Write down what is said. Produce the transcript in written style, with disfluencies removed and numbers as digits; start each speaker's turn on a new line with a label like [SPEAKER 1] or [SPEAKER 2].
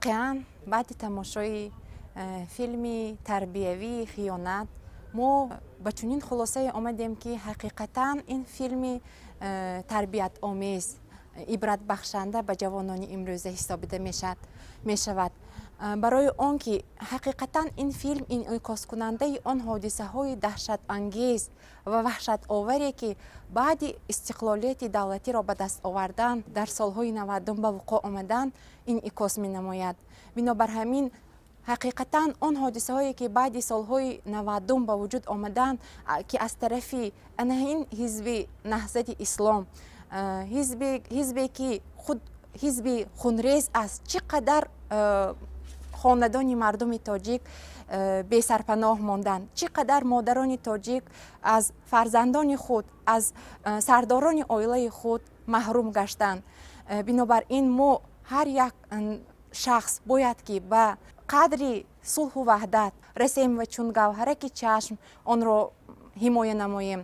[SPEAKER 1] Воқеан, баъди тамошои филми тарбиявии «Хиёнат» мо ба чунин хулосае омадем, ки ҳақиқатан ин филми тарбиятомез, ибратбахшанда ба ҷавонони имрӯза ҳисобида мешавад, барои он ки ҳақиқатан ин филм инъикоскунандаи он ҳодисаҳои даҳшатангез ва ваҳшатоваре, ки баъди истиқлолияти давлатиро ба даст овардан дар солҳои 90-ум ба вуқӯъ омаданд, инъикос менамояд. Бинобар ҳамин, ҳақиқатан он ҳодисаҳое, ки баъди солҳои 90-ум ба вуҷуд омаданд, ки аз тарафи ана ин ҳизби Наҳзати Ислом, ҳизбе, ки худ ҳизби хунрез аст, чӣ қадар хонадони мардуми тоҷик бесарпаноҳ монданд, чӣ қадар модарони тоҷик аз фарзандони худ, аз сардорони оилаи худ маҳрум гаштанд. Бинобар ин, мо ҳар як шахс бояд, ки ба қадри сулҳу ваҳдат расем ва чун гавҳараки чашм онро ҳимоя намоем.